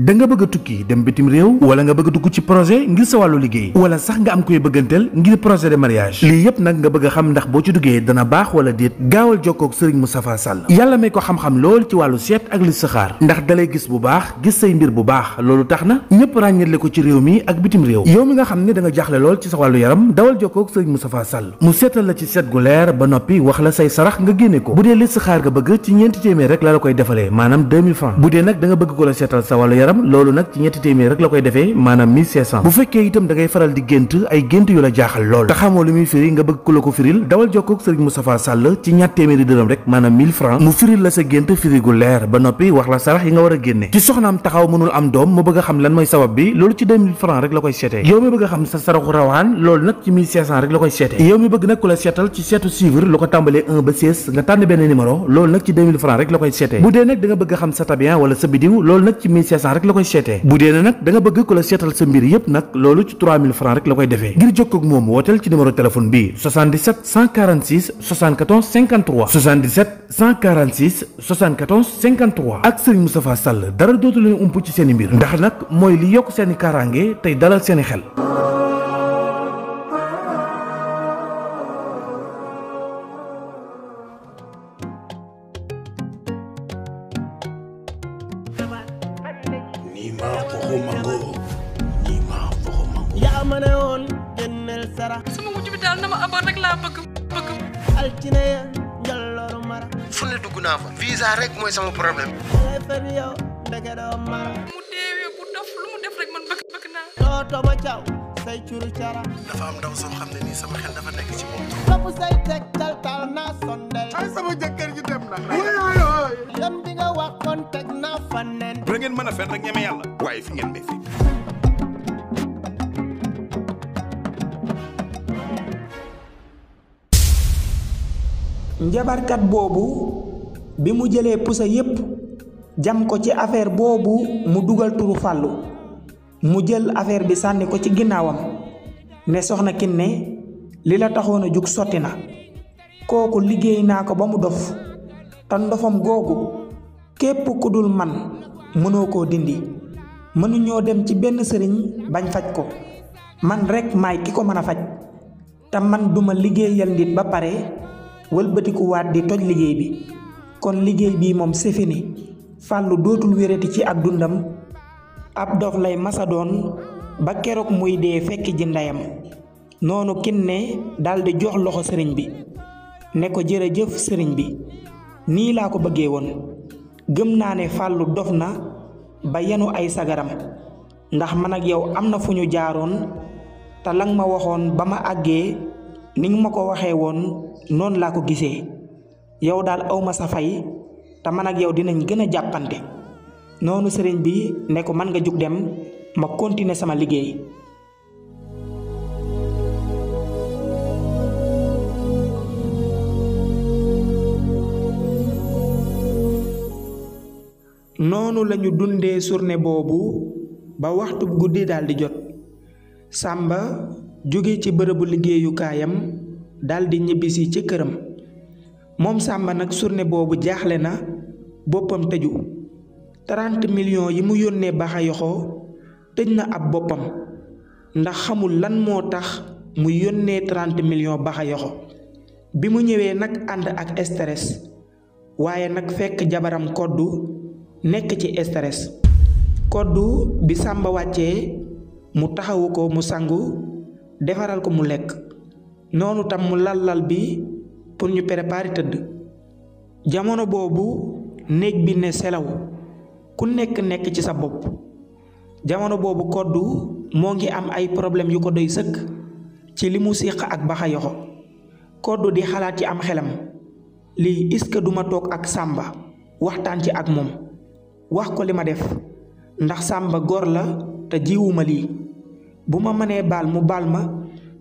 da nga bëgg a tukki dem bitim réew wala nga bëgg a dugg ci projet ngir sa wàllu liggéey wala sax nga am koy bëgganteel ngir projet de mariage lii yépp nag nga bëgg a xam ndax boo ci duggee dana baax wala déet gaawal jokkoo ak Serigne Moustapha Sall yàlla may ko xam-xam lool ci wàllu seet ak listixaar ndax dalay gis bu baax gis say mbir bu baax loolu tax na ñëpp ràññetle ko ci réew mi ak bitim réew yow mi nga xam ne da nga jaaxle lool ci sa wàllu yaram dawal jokkoo ak Serigne Moustapha Sall mu seetal la ci seet gu leer ba noppi wax la say sarax nga génne ko bu dee listixaar nga bëgg ci ñeenti téeméer rek la koy defalee maanaam 2000 francs bu dee nag da nga bëgg ko la seetal sa wàllu yaram loolu nag ci ñetti téeméer rek la koy defee maanaam 1500 bu fekkee itam da ngay faral di gént ay gént yu la jaaxal lool te xamoo lu muy firi nga bëgg ku la ko firil dawal jokkoo ak Serigne Moustapha Sall ci ñaar téeméeri dërëm rek maanaam 1000 francs mu firil la sa gént firi gu leer ba noppi wax la sarax yi nga war a génne ci soxnaam taxaw mënul am doom mu bëgg a xam lan mooy sabab bi loolu ci 2000 francs rek la koy seetee yow mi bëgg a xam sa saraxu rawaan loolu nag ci 1500 rek la koy seetee yow mi bëgg nag ku la seetal ci seetu suivre lu ko tàmbalee 1 ba 16 nga tànn benn numéro loolu nag ci 2000 francs rek la koy seetee bu dee nag da nga bëgg a xam sa tabian wala sa bidiw loolu nag ci 1500 rek la koy seetee bu dee nag da nga bëgg ku la seetal sa mbir yépp nag loolu ci 3000 francs rek la koy defee ngir jokkoo ak moom wooteel ci numéro téléphone bi 77 146 74 53 77 146 74 53 ak Serigne Moustapha Sall dara dootu leen ump ci seeni mbir ndax nag mooy li yokk seeni kaaraange tey dalal seeni xel. sama wujj bi daal na ma amoon rek laa bëgg altine ya njallooru mara fu ne dugg naa fa visa rek mooy sama problème mu deewee bu dof lu mu def rek man bëgg naa tooto ma caw say curu cara dafa am ndaw soo xam ne nii sama xel dafa nekk ci moom topp say teg tal naa sondel ay sama jëkkër ji dem na lam bi nga waxoon teg naa fa nen da ngeen mën a fen rek ñeme yàlla waaye fi ngeen ne fi njabarkat boobu bi mu jëlee pusa yépp jam ko ci affaire boobu mu dugal turu fàllu mu jël affaire bi sànni ko ci ginnaawam ne soxna Kiné li la taxoon a jug sotti na kooku liggéey naa ko ba mu dof te ndofam googu képp ku dul man mënoo koo dindi mënuñoo dem ci benn sëriñ bañ faj ko man rekk maay ki ko mën a faj te man duma liggéeyal nit ba pare wëlbatiku waat di toj liggéey bi kon liggéey bii moom c'est fini fàllu dootul wérati ci ak dundam ab dof lay masa doon ba keroog muy dee fekk ji ndeyam noonu Kiné daldi jox loxo sëriñ bi ne ko jërëjëf sëriñ bi nii laa ko bëggee woon gëm naa ne fàllu dof na ba yenu ay sagaram ndax man ak yow am na fu ñu jaaroon te lang ma waxoon ba ma àggee ni nga ma ko waxee woon noonu laa ko gisee yow daal awma sa fay te man ak yow dinañ gën a jàppante noonu sëriñ bi ne ko man nga jug dem ma continuer sama liggéey. noonu lañu dundee journée boobu ba waxtu guddi daldi jot Sàmba jóge ci bërëbu liggéeyukaayam daldi ñibbisi ci këram moom Sàmba nag journée boobu jaaxle na boppam tëju 30 millions yi mu yónnee Baxa-Yoxo tëj na ab boppam ndax xamul lan moo tax mu yónnee 30 millions Baxa-Yoxo bi mu ñëwee nag ànd ak stress waaye nag fekk jabaram koddu nekk ci stress koddu bi Sàmba wàccee mu taxawu ko mu sangu defaral ko mu lekk noonu tam mu lal bi pour ñu préparer tëdd jamono boobu néeg bi ne selaw ku nekk ci sa bopp jamono boobu koddu moo ngi am ay problème yu ko doy sëkk ci li mu séq ak Baxa-Yoxo koddu di xalaat ci am xelam lii est-ce que duma toog ak Sàmba waxtaan ci ak moom wax ko li ma def ndax Sàmba góor la te jiwuma lii bu ma mënee baal mu baal ma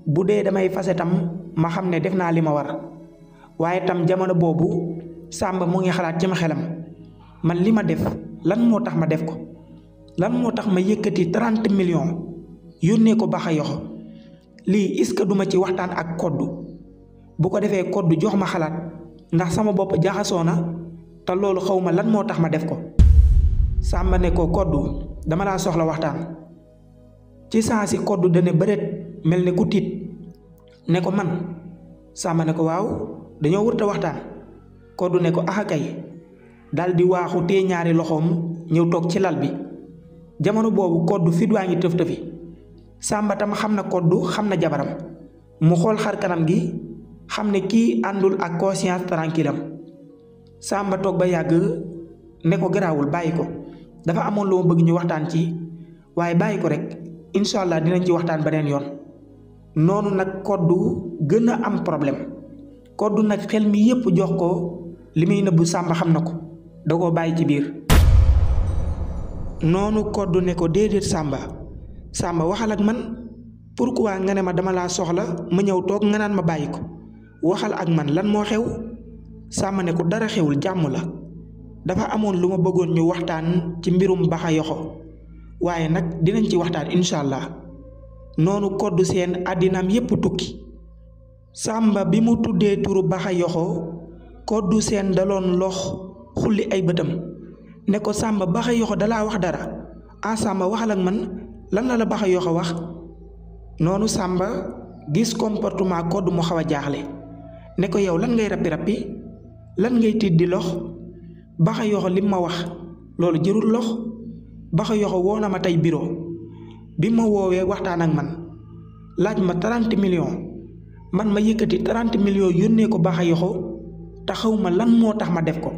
bu dee damay fase tam ma xam ne def naa li ma war waaye tam jamono boobu Sàmba mu ngi xalaat ci ma xelam man li ma def lan moo tax ma def ko lan moo tax ma yëkkati 30 millions yónnee ko Baxa-Yoxo lii est-ce que duma ci waxtaan ak koddu bu ko defee koddu jox ma xalaat ndax sama bopp jaxasoo na te loolu xaw ma lan moo tax ma def ko Sàmba ne ko koddu dama laa soxla waxtaan. ci saa si Koddu dane bëreet mel ne ku tiit ne ko man. Samba ne ko waaw dañoo wërta waxtaan. Koddu ne ko axa kay dal di waaxu tee ñaari loxoom ñëw toog ci lal bi. jamono boobu Koddu fit waa ngi tëf tëfi. Samba tam xam na Koddu xam na jabaram mu xool xar kanam gi xam ne kii àndul ak conscience tranquille am. Samba toog ba yàgg ne ko garaawul bàyyi ko dafa amoon lu ma bëgg ñu waxtaan ci waaye bàyyi ko rek incha allah dinañ ci waxtaan beneen yoon. noonu nag Koddu gën a am problème. Koddu nag xel mi yépp jox ko li muy nëbbu Samba xam na ko da koo bàyyi ci biir. noonu Koddu ne ko déedéet Samba waxal ak man pourquoi nga ne ma dama laa soxla ma ñëw toog nga naan ma bàyyi ko waxal ak man lan moo xew. Samba ne ko dara xewul jàmm la dafa amoon lu ma bëggoon ñu waxtaan ci mbirum Baxa Yoxo waaye nag dinañ ci waxtaan incha allah. noonu Koddu seen àddinaam yépp tukki. Samba bi mu tuddee turu Baxa Yoxo Koddu seen daloon lox xulli ay bëtam ne ko Samba Baxa Yoxo dalaa wax dara Samba waxal ak man lan la Baxa Yoxo wax. noonu Samba gis comportement Koddu mu xaw a jaaxle ne ko yow lan ngay rappi lan ngay tiit di lox Baxa Yoxo lim ma wax loolu jërul lox. Baxa Yoxo woo na ma tey bureau bi ma woowee waxtaan ak man laaj ma 30 millions man ma yëkkati 30 millions yónnee ko Baxa Yoxo te xaw ma lan moo tax ma def ko.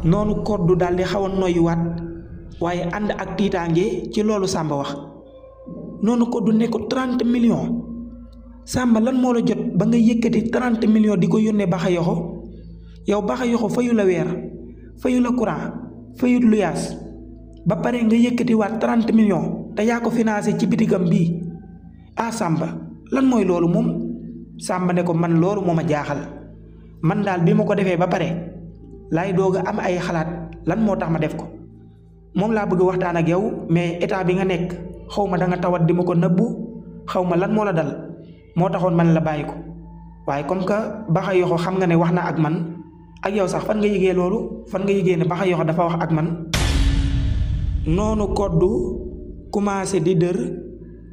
noonu Koddu daal di xaw a noyyiwaat waaye ànd ak tiitaange ci loolu Samba wax. noonu Koddu ne ko 30 millions Samba lan moo la jot ba nga yëkkati 30 millions di ko yónnee Baxa Yoxo yow Baxa Yoxo fayu la weer fayu la courant fayut luyaas ba pare nga yëkkati waat 30 millions te yaa ko financé ci bitigam bii Samba lan mooy loolu moom. Samba ne ko man loolu moo ma jaaxal man daal bi ma ko defee ba pare laay doog a am ay xalaat lan moo tax ma def ko moom laa bëgg waxtaan ak yow mais état bi nga nekk xaw ma da nga tawat di ma ko nëbbu xaw ma lan moo la dal moo taxoon man la bàyyi ko waaye comme que Baxa Yoxo xam nga ne wax na ak man ak yow sax fan nga yëgee loolu fan nga yëgee ne Baxa Yoxo dafa wax ak man. noonu Koddu commencé di dër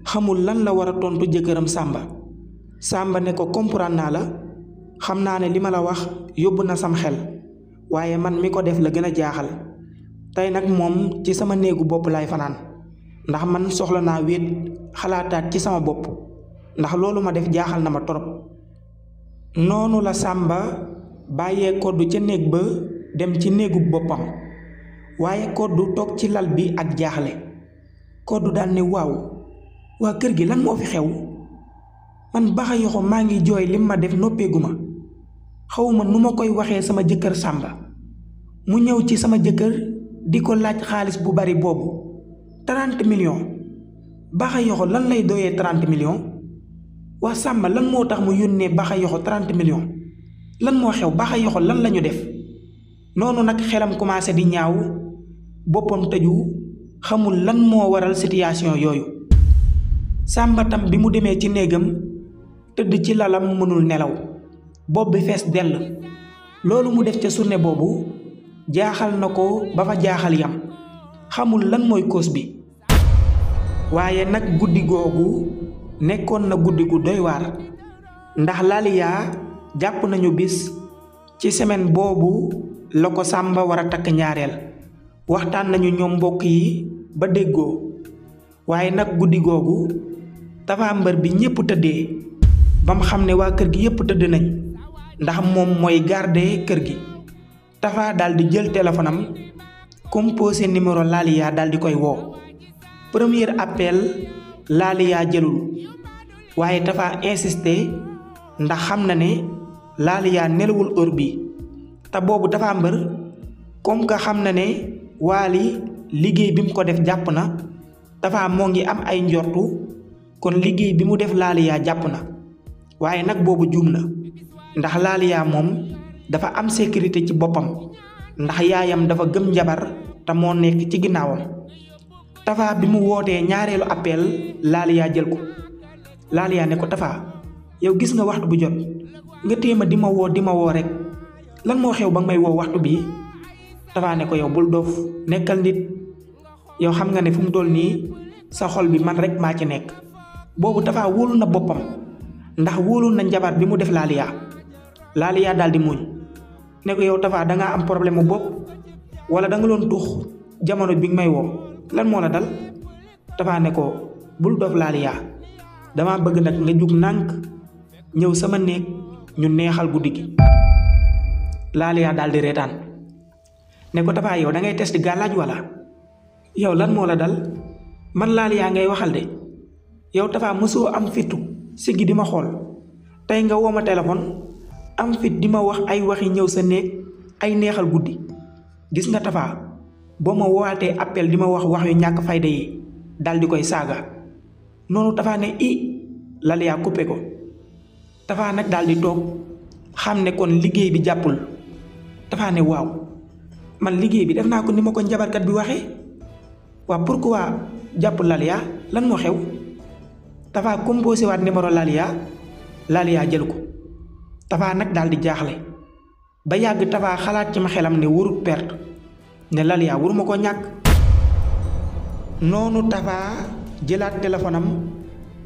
xamul lan la war a tontu jëkkëram Samba ne ko comprendre naa la xam naa ne li ma la wax yóbbu na sam xel waaye man mi ko def la gën a jaaxal tey nag moom ci sama néegu bopp laay fanaan ndax man soxla naa wéet xalaataat ci sama bopp ndax loolu ma def jaaxal na ma torop. noonu la Samba bàyyee Koddu ca néeg ba dem ci néegu boppam waaye Koddu toog ci lal bi ak jaaxle. Koddu daal ne waaw waa kër gi lan moo fi xew man Baxa Yoxo maa ngi jooy lim ma def noppeegu ma xawma nu ma koy waxee sama jëkkër Samba mu ñëw ci sama jëkkër di ko laaj xaalis bu bari boobu 30 millions Baxa Yoxo lan lay doyee 30 millions waa Samba lan moo tax mu yónnee Baxa Yoxo 30 millions lan moo xew Baxa Yoxo lan lañu def. noonu nag xelam commencé di ñaaw boppam tëju xamul lan moo waral situation yooyu. Samba tam bi mu demee ci néegam tëdd ci lalam mënul nelaw bopp bi fees dell loolu mu def ca journée boobu jaaxal na ko ba fa jaaxal yam xamul lan mooy cause bi. waaye nag guddi googu nekkoon na guddi gu doy waar ndax Laliya jàpp nañu bis ci semaine boobu la ko Samba war a takk ñaareel waxtaan nañu ñoom mbokk yi ba déggoo waaye nag guddi googu Tapha Mbeur bi ñépp tëddee ba mu xam ne waa kër gi yépp tëdd nañ ndax moom mooy garder kër gi. Tapha daal di jël téléphone am composé numéro Laliya daal di koy woo premier appel Laliya jëlul waaye Tapha insisté ndax xam na ne Laliya nelawul heure bi te boobu Tapha Mbeur comme que xam na ne Wally liggéey bi mu ko def jàpp na Tapha moo ngi am ay njortu kon liggéey bi mu def Laliya jàpp na waaye nag boobu juum na ndax Laliya moom dafa am sécurité ci boppam ndax yaayam dafa gëm njabar te moo nekk ci ginnaawam. Tapha bi mu wootee ñaareelu appel Laliya jël ko Laliya ne ko Tapha yow gis nga waxtu bu jot nga téema di ma woo rek lan moo xew ba nga may woo waxtu bii Tapha ne ko yow bul doof nekkal nit yow xam nga ne fu mu toll nii sa xol bi man rek maa ci nekk. boobu Tapha wóolu na boppam ndax wóolu na njabar bi mu def Laliya daal di muñ ne ko yow Tapha dangaa am problème mu bopp wala da nga doon tux jamono bi nga may woo lan moo la dal. Tapha ne ko bul dof Laliya dama bëgg nag nga jug nànk ñëw sama néeg ñu neexal guddi gi. Laliya daal di reetaan ne ko Tapha yow da ngay test gàllaaj wala yow lan moo la dal man Laliya ngay waxal de yow Tapha mësoo am fitu siggi di ma xool tey nga woo ma téléphone am fit di ma wax ay waxi ñëw sa néeg ay neexal guddi. gis nga Tapha boo ma woowaatee appel di ma wax wax yu ñàkk fayda yi dal di koy saaga. noonu Tapha ne Laliya coupé ko. Tapha nag daal di toog xam ne kon liggéey bi jàppul. Tapha ne waaw man liggéey bi def naa ko ni ma ko njabarkat bi waxee waaw pourquoi jàppul Laliya lan moo xew. Tapha composé waat numéro Laliya jël ko. Tapha nag daal di jaaxle ba yàgg Tapha xalaat ci ma xelam ne warut perte ne Laliya waruma ko ñàkk. noonu Tapha jëlaat téléphone am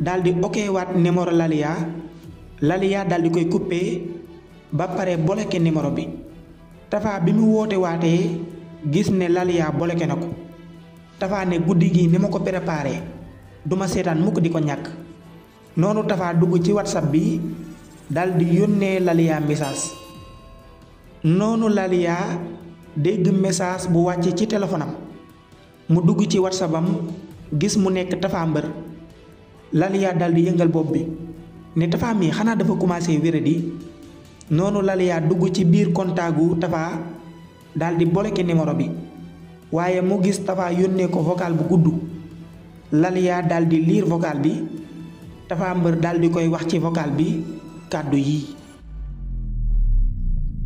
daal di ok waat numéro Laliya daal di koy coupé ba pare bloqué numéro bi. Tapha bi mu woote waatee gis ne Laliya bloqué na ko. Tapha ne guddi gi ni ma ko préparé duma seetaan mukk di ko ñàkk. noonu Tapha dugg ci WhatsApp bi dal di yónnee Laliya message. noonu Laliya dégg message bu wàcc ci téléphone am mu dugg ci WhatsApp am gis mu nekk Tapha Mbeur. Laliya dal di yëngal bopp bi ne Tapha mi xanaa dafa commencé wéradi. noonu Laliya dugg ci biir kontaagu Tapha dal di bloqué numéro bi waaye mu gis Tapha yónnee ko vocal bu gudd. Laliya dal di lire vocal bi. Tapha Mbeur dal di koy wax ci vocal bi kàddu yii.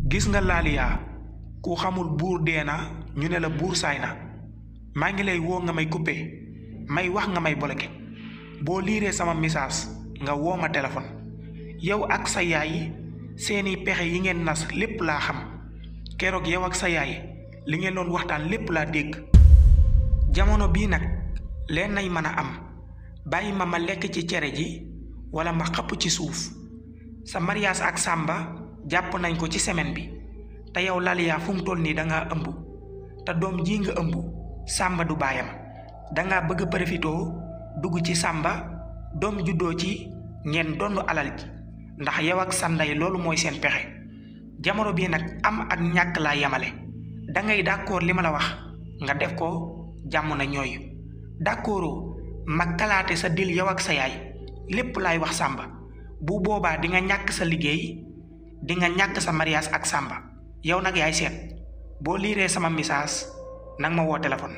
gis nga Laliya ku xamul buur dee na ñu ne la buur saay na maa ngi lay woo nga may coupé may wax nga may bloqué boo liiree sama message nga woo ma téléphone yow ak sa yaay seeni pexe yi ngeen nas lépp laa xam keroog yow ak sa yaay li ngeen doon waxtaan lépp laa dégg. jamono bii nag leen nay mën a am bàyyi ma lekk ci cere ji wala ma xapp ci suuf. sa mariage ak Samba jàpp nañ ko ci semaine bi te yow Laliya fu mu toll nii dangaa ëmb te doom ji nga ëmb Samba du baayam dangaa bëgg a profitoo dugg ci Samba doom juddoo ci ngeen donn alal ji ndax yow ak sa ndey loolu mooy seen pexe. jamono bii nag am ak ñàkk laa yemale dangay d'accord li ma la wax nga def ko jàmm na ñooy d'accordoo ma kalaate sa dil yow ak sa yaay lépp laay wax Samba bu boobaa di nga ñàkk sa liggéey di nga ñàkk sa mariage ak Samba yow nag yaay seet boo liiree sama message nag ma woo téléphone.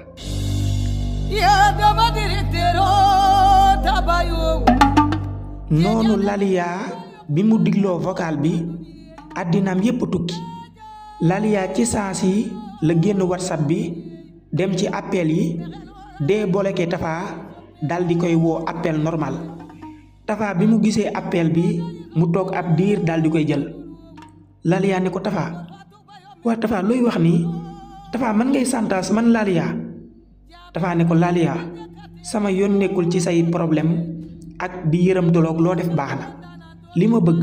noonu Laliya bi mu digloo vocal bi àddinaam yépp tukki. Laliya ci saasi la génn WhatsApp bi dem ci appel yi dee bloqué Tapha dal di koy woo appel normal. Tapha bi mu gisee appel bi mu toog ab diir dal di koy jël. Laliya ni ko Tapha waa Tapha looy wax nii Tapha man ngay santaas man Laliya. Tapha ne ko Laliya sama yoon nekkul ci say problème ak di yërëm toloog loo def baax na li ma bëgg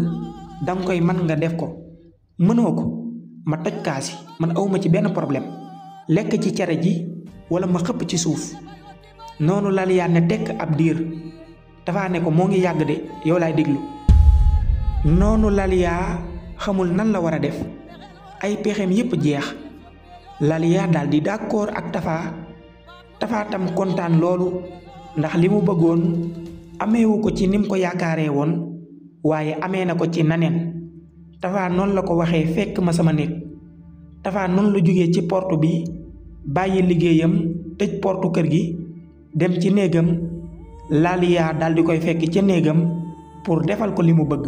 danga koy man nga def ko mënoo ko ma toj kaasi man awma ci benn problème lekk ci cere ji wala ma xëpp ci suuf. noonu Laliya ne tekk ab diir Tapha ne ko moo ngi yàgg de yow laay déglu. noonu Laliya xamul nan la war a def ay pexeem yépp jeex. Laliya daal di d'accord ak Tapha tam kontaan loolu ndax li mu bëggoon ameewu ko ci nim ko yaakaaree woon waaye amee na ko ci naneen. Tapha noonu la ko waxee fekk ma sama néeg. Tapha noonu la jógee ci porte bi bàyyi liggéeyam tëj porte kër gi dem ci néegam. Laliya dal di koy fekk ca néegam pour defal ko li mu bëgg.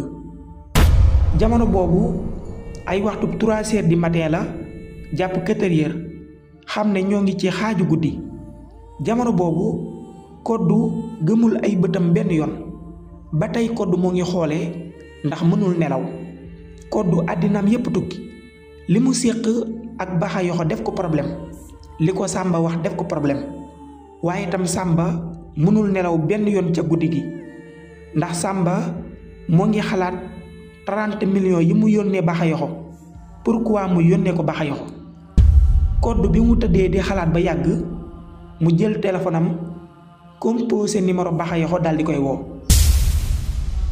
jamono boobu ay waxtu 3 heures du matin la jàpp 4 heures xam ne ñoo ngi ci xaaju guddi. jamono boobu koddu gëmul ay bëtam benn yoon ba tey koddu moo ngi xoolee ndax mënul nelaw. koddu àddinaam yépp tukki li mu séq ak Baxa Yoxo def ko problème li ko Samba wax def ko problème waaye itam Sàmba mënul nelaw benn yoon ca guddi gi ndax Sàmba moo ngi xalaat 30 millions yi mu yónnee Baxayoxo pourquoi mu yónnee ko Baxayoxo. Codou bi mu tëddee di xalaat ba yàgg mu jël téléphone am composé numéro Baxayoxo daal di koy woo.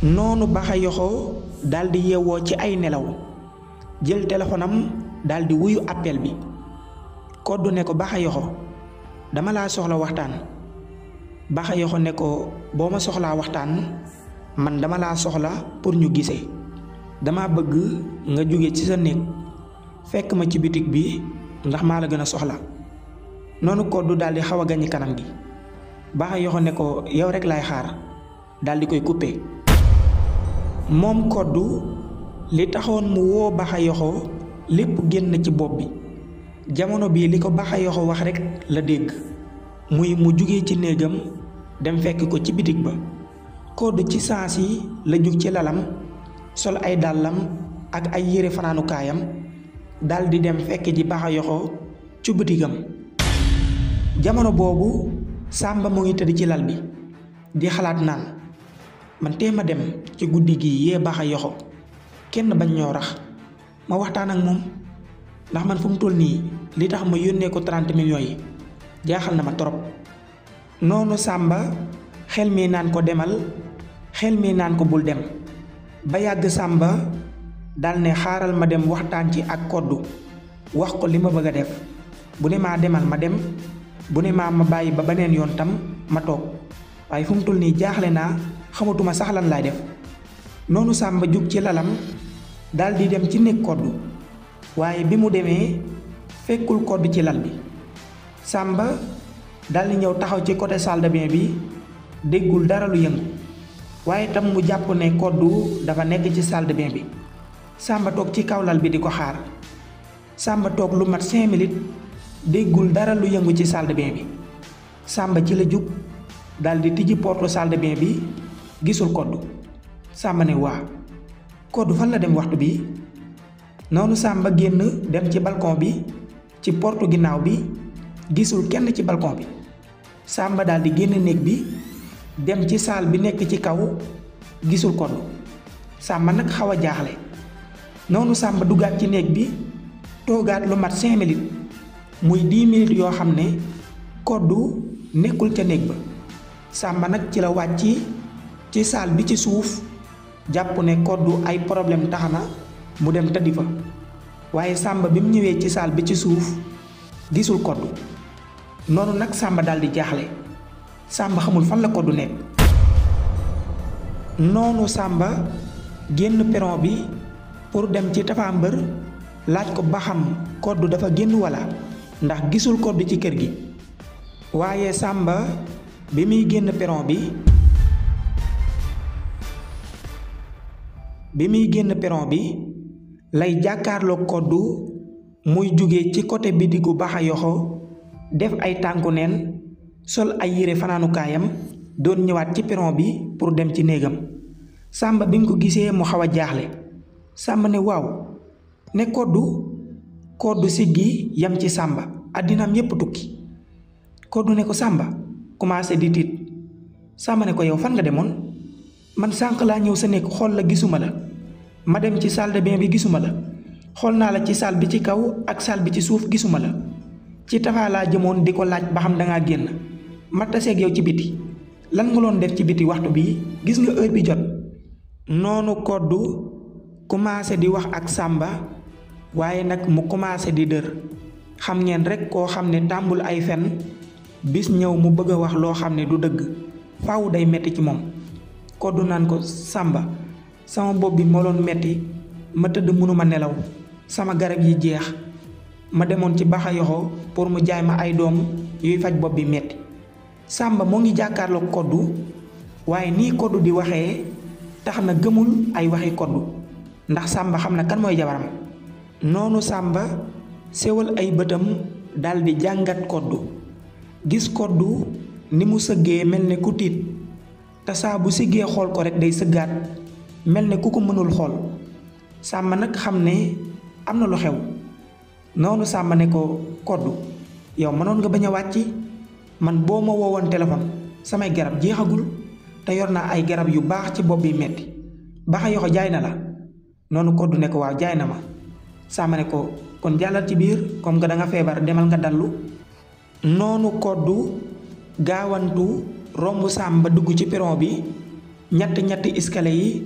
noonu Baxayoxo daal di yeewoo ci ay nelaw jël téléphone am daal di wuyu appel bi. Codou ne ko Baxayoxo dama laa soxla waxtaan. Baxayoxo ne ko boo ma soxlaa waxtaan man dama laa soxla pour ñu gisee. dama bëgg nga jóge ci sa néeg fekk ma ci bitig bi ndax maa la gën a soxla. noonu Codou daal di xaw a gañi kanam gi. Baxayoxo ne ko yow rek laay xaar daal di koy coupé. moom Codou li taxoon mu woo Baxayoxo lépp génn ci bopp bi. jamono bii li ko Baxayoxo wax rek la dégg muy mu jugee ci néegam dem fekk ko ci bitig ba. Codou ci saas yi la jug ci lalam sol ay dàllam ak ay yére fanaanukaayam dal di dem fekk ji Baxayoxo ci bitigam. jamono boobu Sàmba mu ngi tëdd ci lal bi di xalaat naan man tee ma dem ci guddi gi yee Baxayoxo kenn bañ ñoo rax ma waxtaan ak moom ndax man fu mu toll nii li tax ma yónnee ko 30 millions yi jaaxal na ma trop. noonu Sàmba xel mi naan ko demal xel mi naan ko bul dem ba yàgg Sàmba dal ne xaaral ma dem waxtaan ci ak Codou wax ko li ma bëgg a def bu ne maa demal ma dem bu ne maa ma bàyyi ba beneen yoon tam ma toog waaye fu mu toll nii jaaxle naa xamatuma sax lan laay def. noonu Sàmba jug ci lalam dal di dem ci néeg Codou waaye bi mu demee fekkul Codou ci lal bi. Sàmba dal di ñëw taxaw ci côté salle de bain bi déggul dara lu yëngu waaye tam mu jàpp ne Codou dafa nekk ci salle de bain bi. Sàmba toog ci kaw lal bi di ko xaar. Sàmba toog lu mat 5 minutes déggul dara lu yëngu ci salle de bain bi. Sàmba ci la jug dal di tijji porte salle de bain bi gisul Codou. Sàmba ne waa Codou fan la dem waxtu bi. noonu Sàmba génn dem ci balcon bi ci porte ginnaaw bi gisul kenn ci balcon bi. Sàmba daal di génn néeg bi dem ci saal bi nekk ci kaw gisul Codou. Sàmba nag xaw a jaaxle. noonu Sàmba duggaat ci néeg bi toogaat lu mat 5 minutes muy 10 minutes yoo xam ne Codou nekkul ca néeg ba. Sàmba nag ci la wàcc ci saal bi ci suuf jàpp ne Codou ay problème tax na mu dem tëddi fa waaye Sàmba bi mu ñëwee ci saal bi ci suuf gisul Codou. noonu nag Sàmba daal di jaaxle. Sàmba xamul fan la Codou nekk. noonu Sàmba génn perron bi pour dem ci Tapha Mbeur laaj ko ba xam Codou dafa génn walla ndax gisul Codou ci kër gi. waaye Sàmba bi muy génn perron bi lay jàkkaarloo Codou muy jóge ci côté bitigu Baxayoxo def ay tànku neen sol ay yére fanaanukaayam doon ñëwaat ci perron bi pour dem ci néegam. Sàmba bi mu ko gisee mu xaw a jaaxle. Sàmba ne waaw ne Codou siggi yam ci Sàmba àddinaam yépp tukki. Codou ne ko Sàmba commencé di tiit. Sàmba ne ko yow fan nga demoon man sànq laa ñëw sa néeg xool la gisuma la ma dem ci salle de bain bi gisuma la xool naa la ci salle bi ci kaw ak salle bi ci suuf gisuma la ci Tapha laa jëmoon di ko laaj ba xam dangaa génn ma taseeg yow ci biti lan nga loon def ci biti waxtu bi gis nga heure bi jot. noonu Codou commencé di wax ak Sàmba waaye nag mu commencé di dër. xam ngeen rek koo xam ne tàmbul ay fen bis ñëw mu bëgg a wax loo xam ne du dëgg faaw day metti ci moom. Codou naan ko Sàmba sama bopp bi moo doon metti ma tëdd mënuma nelaw sama garab yi jeex ma demoon ci Baxayoxo pour mu jaay ma ay doom yuy faj bopp bi metti. Sàmba moo ngi jàkkaarloog Codou waaye nii Codou di waxee tax na gëmul ay waxi Codou ndax Sàmba xam na kan mooy jabaram. noonu Sàmba sewal ay bëtam daldi jàngat Codou gis Codou ni mu sëggee mel ne ku tiit te saa bu siggee xool ko rek day sëggaat mel ne ku ko mënul xool. Sàmba nag xam ne am na lu xew. noonu Sàmba ne ko Codou yow mënoon nga bañ a wàcc man boo ma woowoon téléphone samay garab jeexagul te yor naa ay garab yu baax ci bopp bi metti Baxa Yoxo jaay na la noonu Koddu ne ko waaw jaay na ma Samba ne ko kon jàllal ci biir comme que da nga feebar demal nga dallu noonu Koddu gaawantu romb Samba dugg ci perron bi ñetti escalier yi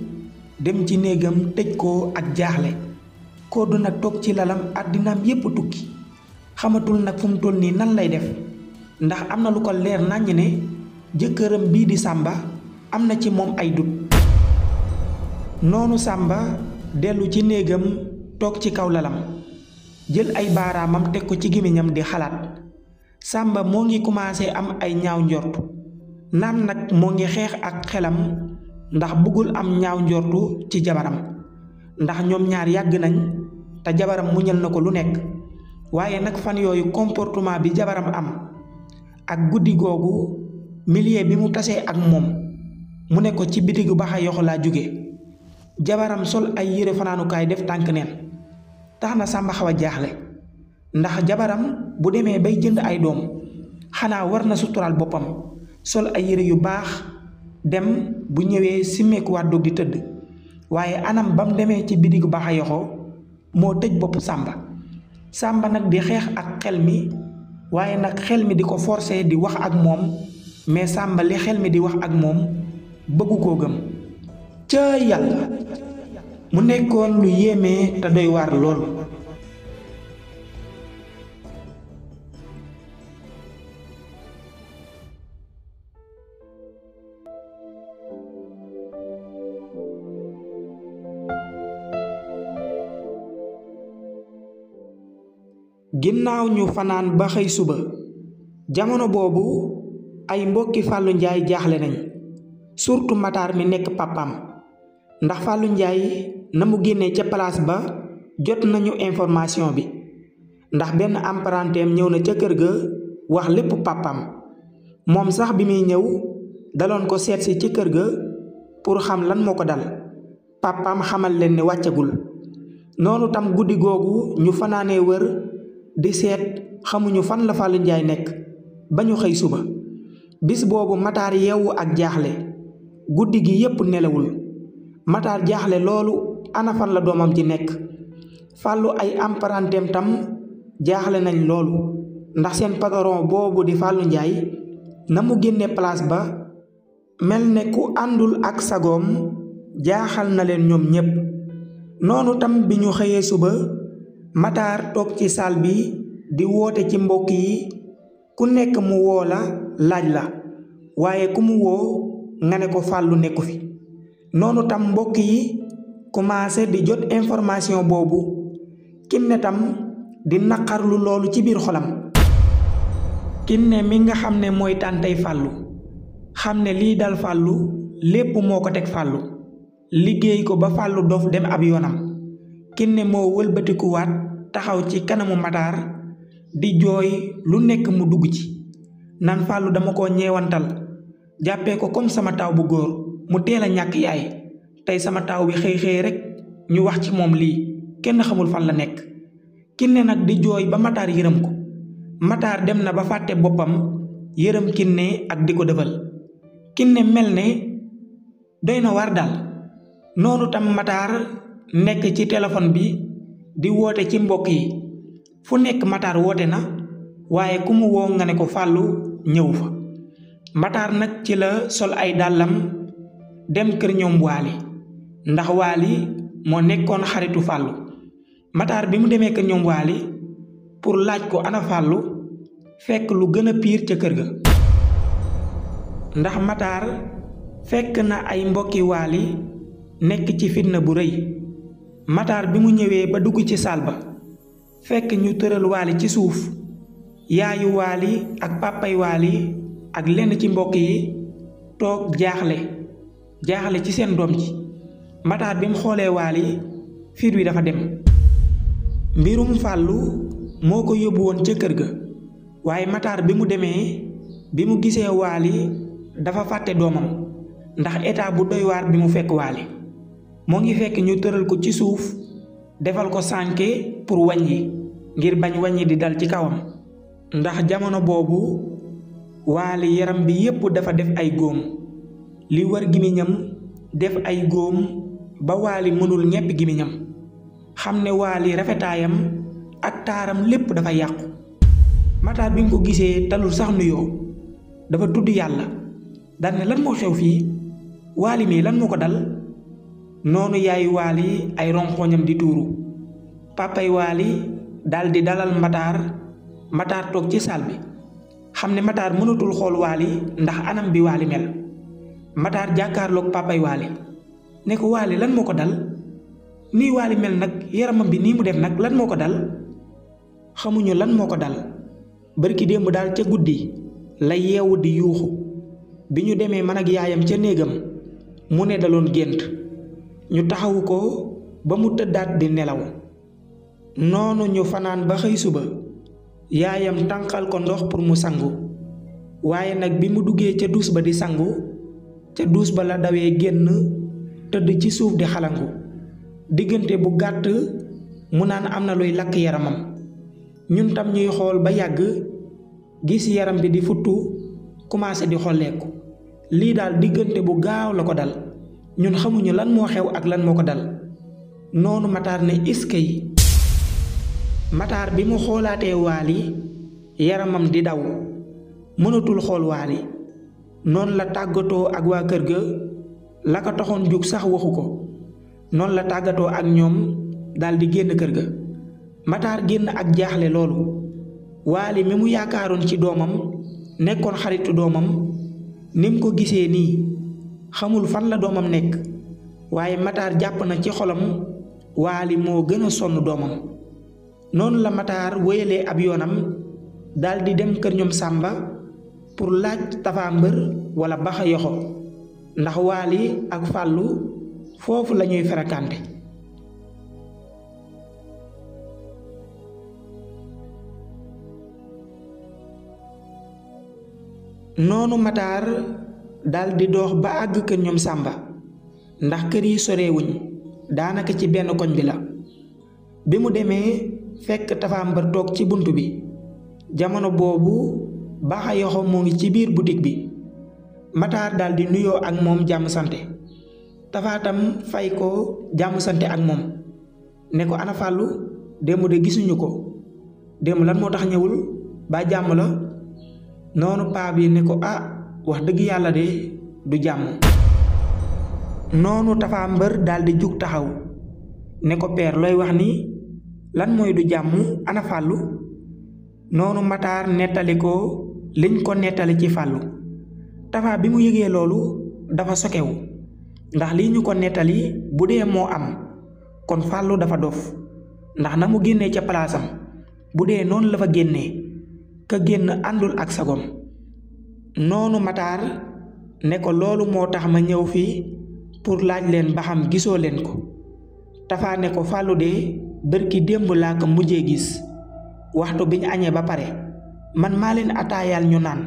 dem ci néegam tëj ko ak jaaxle Koddu nag toog ci lalam àddinaam yépp tukki xamatul nag fu mu toll nii nan lay def ndax am na lu ko leer naññ ne jëkkëram bii di Samba am na ci moom ay dut noonu Samba dellu ci néegam toog ci kaw lalam jël ay baaraamam teg ko ci gémmiñam di xalaat Samba moo ngi commencé am ay ñaaw njortu naam nag moo ngi xeex ak xelam ndax bëggul am ñaaw njortu ci jabaram ndax ñoom ñaar yàgg nañ te jabaram muñal na ko lu nekk waaye nag fan yooyu comportement bi jabaram am ak guddi googu milieu bi mu tasee ak moom mu ne ko ci bitigu Baxa Yoxo laa jóge jabaram sol ay yére fanaanukaay def tànk neen tax na Samba xaw a jaaxle ndax jabaram bu demee bay jënd ay doom xanaa war na suturaal boppam sol ay yére yu baax dem bu ñëwee simmeekuwaat dog di tëdd waaye anam ba mu demee ci bitigu Baxa Yoxo moo tëj bopp Samba nag di xeex ak xel mi waaye nag xel mi di ko forcer di wax ak moom mais Samba li xel mi di wax ak moom bëggu koo gëm ca yàlla mu nekkoon lu yéeme te doy waar lool ginnaaw ñu fanaan ba xëy suba jamono boobu ay mbokki Fallou Ndiaye jaaxle nañ surtout Matar mi nekk papaam ndax Fallou Ndiaye na mu génnee ca place ba jot nañu information bi ndax benn apprenteem ñëw na ca kër ga wax lépp papaam moom sax bi muy ñëw daloon ko seet si ci kër ga pour xam lan moo ko dal papaam xamal leen ne wàccagul noonu tam guddi googu ñu fanaanee wër di seet xamuñu fan la Fallou Ndiaye nekk ba ñu xëy suba bis boobu Matar yeewu ak jaaxle guddi gi yépp nelawul Matar jaaxle loolu ana fan la doomam ji nekk Fallou ay apprenteem tam jaaxle nañ loolu ndax seen patron boobu di Fallou Ndiaye na mu génne place ba mel ne ku àndul ak sagoom jaaxal na leen ñoom ñépp noonu tam bi ñu xëyee suba Matar toog ci saal bi di woote ci mbokk yi ku nekk mu woo la laaj la waaye ku mu woo nga ne ko Fallou nekku fi noonu tam mbokk yi commencé di jot information boobu Kiné tam di naqarlu loolu ci biir xolam Kiné mi nga xam ne mooy tàntey Fallou xam ne lii dal Fallou lépp moo ko teg Fallou liggéey ko ba Fallou dof dem ab yoonam Kiné moo wëlbatikuwaat taxaw ci kanamu Matar di jooy lu nekk mu dugg ci naan Fallou dama ko ñeewantal jàppee ko comme sama taw bu góor mu teel a ñàkk yaay tey sama taw bi xëy rek ñu wax ci moom lii kenn xamul fan la nekk Kiné nag di jooy ba Matar yërëm ko Matar dem na ba fàtte boppam yërëm Kiné ak di ko defal Kiné mel ne doy na war daal noonu tam Matar nekk ci téléphone bi di woote ci mbokk yi fu nekk Matar woote na waaye ku mu woo nga ne ko Fallou ñëw fa Matar nag ci la sol ay dàllam dem kër ñoom Waly ndax Waly moo nekkoon xaritu Fallou Matar bi mu demee kër ñoom Waly pour laaj ko ana Fallou fekk lu gën a piir ca kër ga ndax Matar fekk na ay mbokki Waly nekk ci fitna bu rëy Matar bi mu ñëwee ba dugg ci saal ba fekk ñu tëral Waly ci suuf yaayu Waly ak papay Waly ak lenn ci mbokk yi toog jaaxle ci seen doom ji Matar bi mu xoolee Waly fiir wi dafa dem mbirum Fallou moo ko yóbbu woon ca kër ga waaye Matar bi mu demee bi mu gisee Waly dafa fàtte doomam ndax état bu doy waar bi mu fekk Waly moo ngi fekk ñu tëral ko ci suuf defal ko sànke pour wàññi ngir bañ wàññi di dal ci kawam ndax jamono boobu Waali yaram bi yépp dafa def ay góom li war gimiñam def ay góom ba Waali mënul ñepp gimiñam xam ne Waali rafetaayam ak taaram lépp dafa yàqu. Matar bi nga ko gisee talul sax nuyoo dafa tudd yàlla dal ne lan moo xew fii Waali mi lan moo ko dal. noonu yaayu Waali ay ronxoñam di tuuru papay Waali daldi dalal Matar toog ci saal bi xam ne Matar mënatul xool Waali ndax anam bi Waali mel. Matar jàkkaarloog papay Waali ne ko Waali lan moo ko dal nii Waali mel nag yaramam bi nii mu def nag lan moo ko dal. xamuñu lan moo ko dal barki démb daal ca guddi la yeewu di yuuxu bi ñu demee man ak yaayam ca néegam mu ne daloon gént ñu taxawu ko ba mu tëddaat di nelaw. noonu ñu fanaan ba xëy suba yaayam tànqal ko ndox pour mu sangu waaye nag bi mu duggee ca duus ba di sangu ca duus ba la dawee génn tëdd ci suuf di xalangu diggante bu gàtt mu naan am na luy lakk yaramam. ñun tam ñuy xool ba yàgg gis yaram bi di futtu commencé di xolleeku lii daal diggante bu gaaw la ko dal ñun xamuñu lan moo xew ak lan moo ko dal. noonu Matar ne iskay Matar bi mu xoolaatee Waali yaramam di daw mënatul xool Waali noonu la tàggatoo ak waa kër ga la ko taxoon jóg sax waxu ko noonu la tàggatoo ak ñoom daldi génn kër ga. Matar génn ak jaaxle loolu Waali mi mu yaakaaroon ci doomam nekkoon xaritu doomam ni mu ko gisee nii xamul fan la doomam nekk waaye Matar jàpp na ci xolam Waali moo gën a sonn doomam. noonu la Matar wéyalee ab yoonam daldi dem kër ñoom Sàmba pour laaj Tafa Mbër wala Baxa Yoxo ndax Waali ak Fàllu foofu lañuy ferekante. noonu Matar daldi dox ba àgg kër ñoom Sàmba ndax kër yi sorewuñ daanaka ci benn koñ bi la. bi mu demee fekk Tafa Mbër toog ci bunt bi jamono boobu Baxa Yoxo moo ngi ci biir boutique bi. Matar daldi nuyoo ak moom jàmm sante Tafa tam fay ko jàmm sante ak moom ne ko ana Fàllu démb de gisuñu ko démb lan moo tax ñëwul ba jàmm la. noonu paa bi ne ko wax dëgg yàlla de du jàmm. noonu Tafa Mbër daldi jug taxaw ne ko père looy wax ni lan mooy du jàmm ana Fàllu. noonu Matar nettali ko liñ ko nettali ci Fàllu. Tafa bi mu yëgee loolu dafa sokewu ndax lii ñu ko nettali bu dee moo am kon Fàllu dafa dof ndax na mu génnee ca palaasam bu dee noonu la fa génnee ka génn àndul ak sagom. noonu Matar ne ko loolu moo tax ma ñëw fii pour laaj leen ba xam gisoo leen ko. Tafa ne ko Fàllu de bërki démb laa ko mujjee gis waxtu bi ñu añee ba pare man maa leen ataayaal ñu naan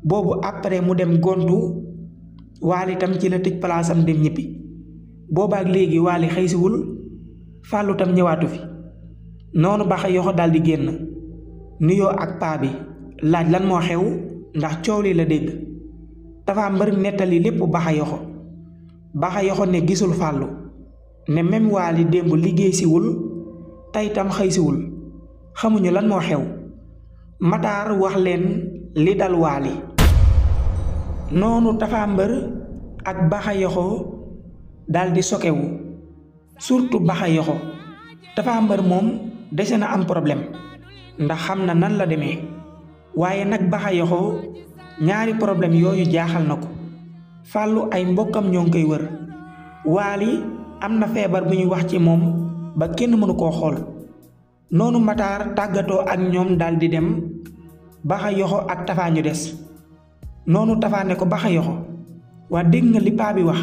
boobu après mu dem gontu Waali tam ci la tëj palaasam dem ñibbi boobaak léegi Waali xëysiwul Fàllu tam ñëwaatu fi. noonu Baxa Yoxo daldi génn nuyoo ak paa bi laaj lan moo xew ndax coow li la dégg. Tafa Mbër nettali lépp Baxa Yoxo ne gisul Fàllu ne même Waali démb liggéey siwul tey tam xëy siwul xamuñu lan moo xew. Matar wax leen li dal Waali. noonu Tafa Mbër ak Baxa Yoxo daldi sokewu surtout Baxa Yoxo. Tafa Mbër moom dese na am problème ndax xam na nan la demee waaye nag Baxa Yoxo ñaari problème yooyu jaaxal na ko. Fàllu ay mbokkam ñoo ngi koy wër Waali am na feebar bu ñuy wax ci moom ba kenn mënu koo xool. noonu Matar tàggatoo ak ñoom daldi dem Baxa Yoxo ak Tafa ñu des. noonu Tafa ne ko Baxa Yoxo waa dégg nga li paa bi wax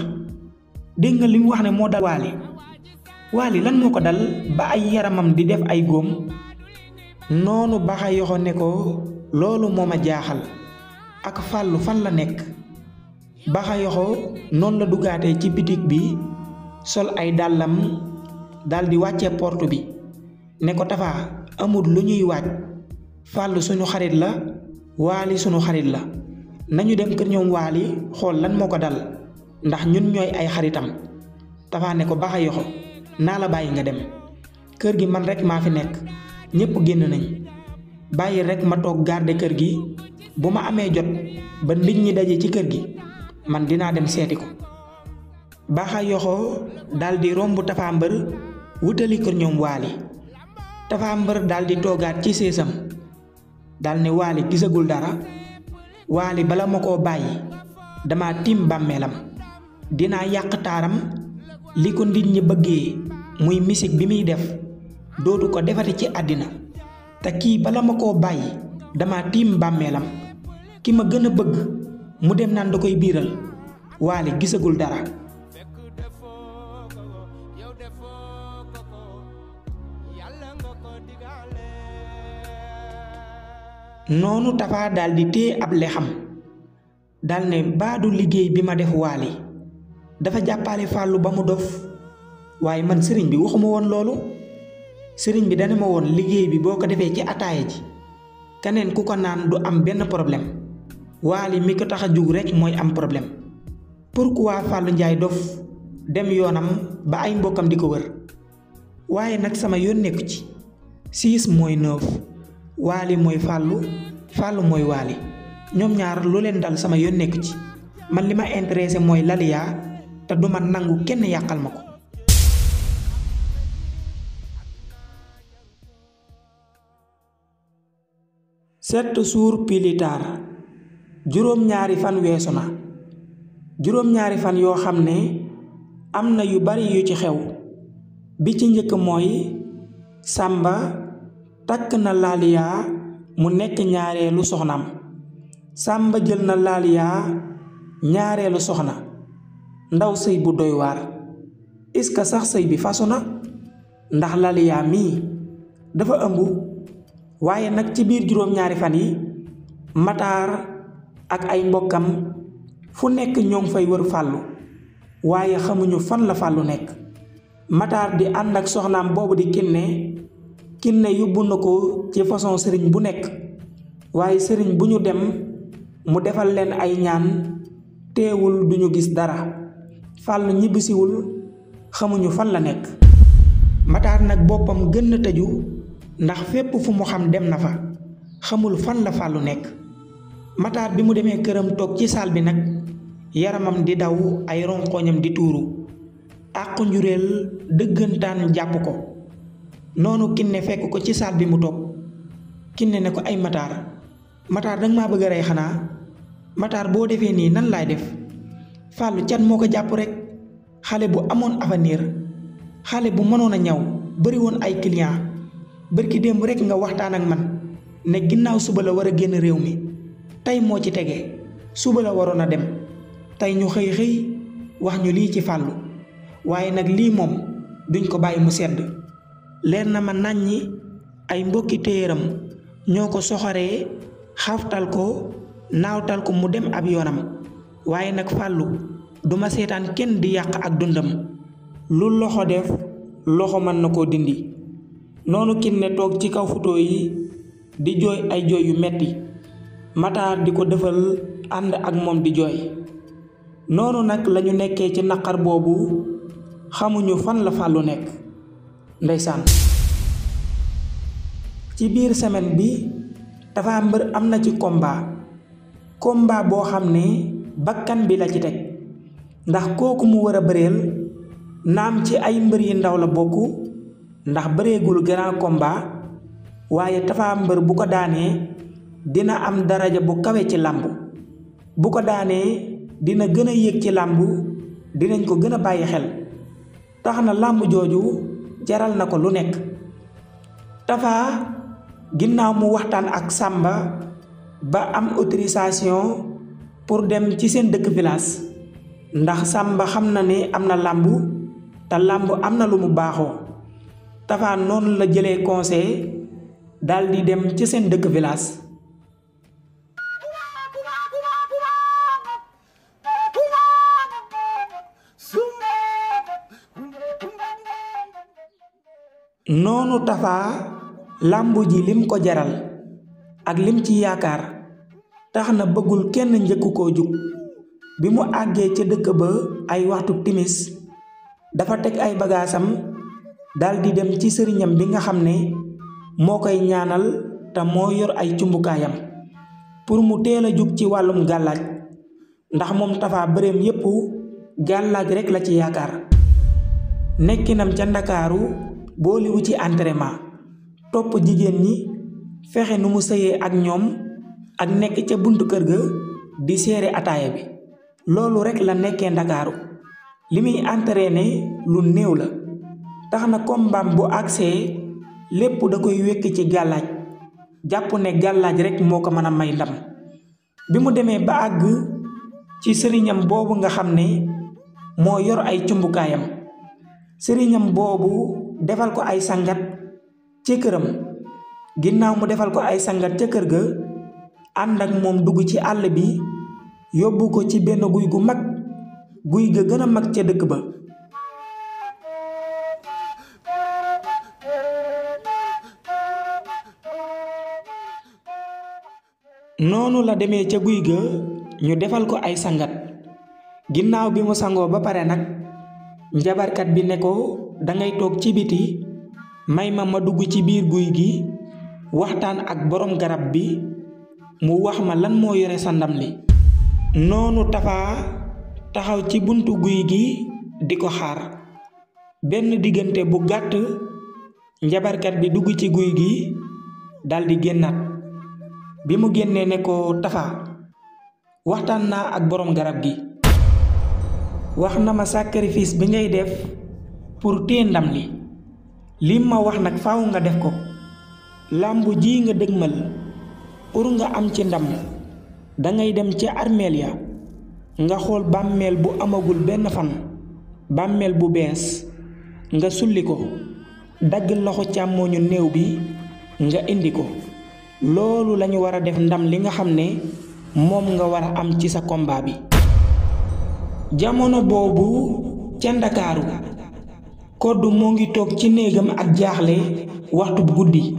dégg nga li mu wax ne moo dal Waali lan moo ko dal ba ay yaramam di def ay góom. noonu Baxa Yoxo ne ko loolu moo ma jaaxal ak Fàllu fan la nekk. Baxa Yoxo noonu la duggaatee ci bitig bi sol ay dàllam daldi wàcce porte bi ne ko Tafa amul lu ñuy waaj Fàllu suñu xarit la Waly sunu xarit la nañu dem kër ñoom Waly xool lan moo ko dal ndax ñun ñooy ay xaritam. Tapha ne ko Baxa Yoxo naa la bàyyi nga dem kër gi man rek maa fi nekk ñépp génn nañ bàyyi rek ma toog garder kër gi bu ma amee jot ba nit ñi daje ci kër gi man dinaa dem seeti ko. Baxa Yoxo daldi romb Tapha Mbeur wutali kër ñoom Waly. Tapha Mbeur daldi toogaat ci séesam dal ne Waly gisagul dara. Waly bala ma koo bàyyi dama tiim bàmmeelam dinaa yàq taaram li ko nit ñi bëggee muy musique bi muy def dootu ko defati ci àddina te kii bala ma koo bàyyi dama tiim bàmmeelam ki ma gën a bëgg mu dem naan da koy biiral. Waly gisagul dara. noonu Tapha daldi téye ab lexam dal ne baadu liggéey bi ma def Waly dafa jàppale Fallou ba mu dof waaye man sëriñ bi waxuma woon loolu. sëriñ bi dana ma woon liggéey bi boo ko defee ci ataaya ji keneen ku ko naan du am benn problème Waly mi ko tax a jug rek mooy am problème. pourquoi Fallou Ndiaye dof dem yoonam ba ay mbokkam di ko wër waaye nag sama yoon nekku ci 6 mooy 9 Waly mooy Fallou Fallou mooy Waly ñoom ñaar lu leen dal sama yoon nekku ci man li ma intéressé mooy Laliya te duma nangu kenn yàqal ma ko. 7 jours plus tard juróom-ñaari fan weesu na juróom-ñaari fan yoo xam ne am na yu bari yu ci xew bi ci njëkk mooy Samba takk na Laliya mu nekk ñaareelu soxnaam. Samba jël na Laliya ñaareelu soxna ndaw sëy bu doy waar est-ce que sax sëy bi fasu na ndax Laliya mii dafa ëmb. waaye nag ci biir juróom-ñaari fan yi Matar ak ay mbokkam fu nekk ñoo ngi fay wër Fallou waaye xamuñu fan la Fallou nekk. Matar di ànd ak soxnaam boobu di Kiné yóbbu na ko ci façon sëriñ bu nekk waaye sëriñ bu ñu dem mu defal leen ay ñaan teewul duñu gis dara. Fallou ñibbisiwul xamuñu fan la nekk. Matar nag boppam gën na tëju ndax fépp fu mu xam dem na fa xamul fan la Fallou nekk. Matar bi mu demee këram toog ci saal bi nag yaramam di daw ay ronkoñam di tuuru àqu njuréel dëggantaan jàpp ko. noonu Kiné fekk ko ci saal bi mu toog Kiné ne ko ay Matar danga maa bëgg a rey xanaa. Matar boo defee nii nan laay def. Fallou cat moo ko jàpp rek xale bu amoon avenir xale bu mënoon a ñaw bari woon ay client bërki démb rek nga waxtaan ak man ne ginnaaw suba la war a génn réew mi tey moo ci tege suba la waroon a dem tey ñu xëy wax ñu lii ci Fallou waaye nag lii moom duñ ko bàyyi mu sedd. leer na ma nàññi ay mbokki téyeram ñoo ko soxoree xaftal ko naawtal ko mu dem ab yoonam waaye nag Fallou duma seetaan kenn di yàq ak dundam lu loxo def loxo mën na koo dindi. noonu Kiné toog ci kaw photo yi di jooy ay jooy yu metti Matar di ko defal ànd ak moom di jooy. noonu nag lañu nekkee ci naqar boobu xamuñu fan la Fallou nekk. ndeysaan ci biir semaine bi Tapha Mbeur am na ci combat boo xam ne bakkan bi la ci teg ndax kooku mu war a bëreel naam ci ay mbër yi ndaw la bokk ndax bëreegul grand combat waaye Tapha Mbeur bu ko daanee dina am daraja bu kawe ci làmb bu ko daanee dina gën a yéeg ci làmb dinañ ko gën a bàyyi xel tax na làmb jooju jaral na ko lu nekk. Tapha ginnaaw mu waxtaan ak Samba ba am autorisation pour dem ci seen dëkk village ndax Samba xam na ne am na làmb te làmb am na lu mu baaxoo. Tapha noonu la jëlee conseil daldi dem ci seen dëkk village. noonu Tapha làmb ji lim ko jaral ak lim ci yaakaar tax na bëggul kenn njëkk koo jug. bi mu àggee ca dëkk ba ay waxtu timis dafa teg ay bagaasam daldi dem ci sëriñam bi nga xam ne moo koy ñaanal te moo yor ay cumbukaayam pour mu teel a jug ci wàllum gàllaaj ndax moom Tapha bëreem yépp gàllaaj rekk la ci yaakaar. nekkinam ca Ndakaaru booliwu ci entraînement topp jigéen ñi fexe nu mu sëyee ak ñoom ak nekk ca buntu kër ga di seere ataaya bi loolu rekk la nekkee Ndakaaru. li muy entraîné lu néew la tax na kombaam bu agsee lépp da koy wekk ci gàllaaj jàpp ne gàllaaj rekk moo ko mën a may ndam. bi mu demee ba àgg ci sëriñam boobu nga xam ne moo yor ay cumbukaayam sëriñam boobu defal ko ay sangat ca këram. ginnaaw mu defal ko ay sangat ca kër ga ànd ak moom dugg ci àll bi yóbbu ko ci benn guy gu mag guy ga gën a mag ca dëkk ba. noonu la demee ca guy ga ñu defal ko ay sangat ginnaaw bi mu sangoo ba pare nag njabarkat bi ne ko dangay toog ci biti may ma dugg ci biir guy gi waxtaan ak borom garab bi mu wax ma lan moo yore sa ndam li. noonu Tapha taxaw ci buntu guy gi di ko xaar. benn diggante bu gàtt njabarkat bi dugg ci guy gi daldi génnaat. bi mu génnee ne ko Tapha waxtaan naa ak borom garab gi wax na ma sacrifice bi ngay def pour téye ndam li lim ma wax nag faaw nga def ko. làmbu ji nga dëgmal pour nga am ci ndam dangay dem ca armeel ya nga xool bàmmeel bu amagul benn fan bàmmeel bu bees nga sulli ko dagg loxo càmmooñu néew bi nga indi ko. loolu lañu war a def ndam li nga xam ne moom nga war a am ci sa combat bi. jamono boobu ca Ndakaaru Koddu moo ngi toog ci néegam ak jaaxle waxtu bu guddi.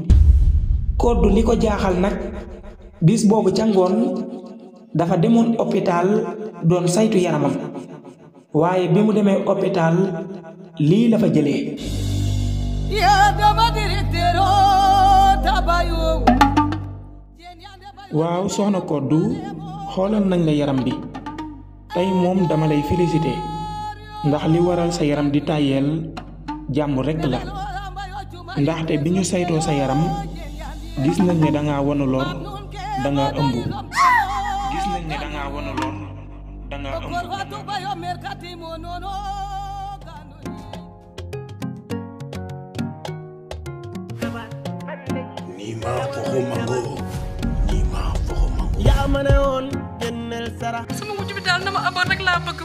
Koddu li ko jaaxal nag bis boobu ca ngoon dafa demoon hôpital doon saytu yaramam waaye bi mu demee hôpital lii la fa jëlee. waaw soxna Koddu xoolal nañ la yaram bi tey moom dama lay félicité ndax li waral sa yaram di tàyyeel jàmm rekk la ndaxte bi ñu saytoo sa yaram gis nañ ne danga wanu lor danga ëmb. gis nañ ne danga wanu lor danga ëmb. yaa ma ne woon génneel sara sama wujj bi daal na ma amoon rek laa bëgg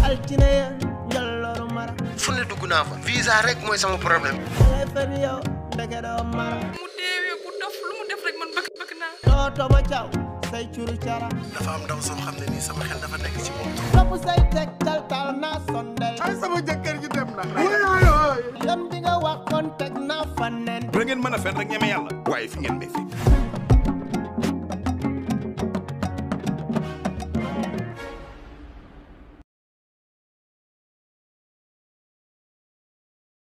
altine ya njallooru mara fu ne dugg naa fa visa rek mooy sama problème. dangay fen yow ndeke doo mara mu deewee bu dof lu mu def rek man bëgg naa tooto ma caw say curu cara dafa am ndaw soo xam ne nii sama xel dafa nekk ci moom. topp say teg tal naa sondel ay sama jëkkër ji dem na. lem bi nga waxoon teg naa fa nen da ngeen mën a fen rek ñeme yàlla waaye fi ngeen may fekk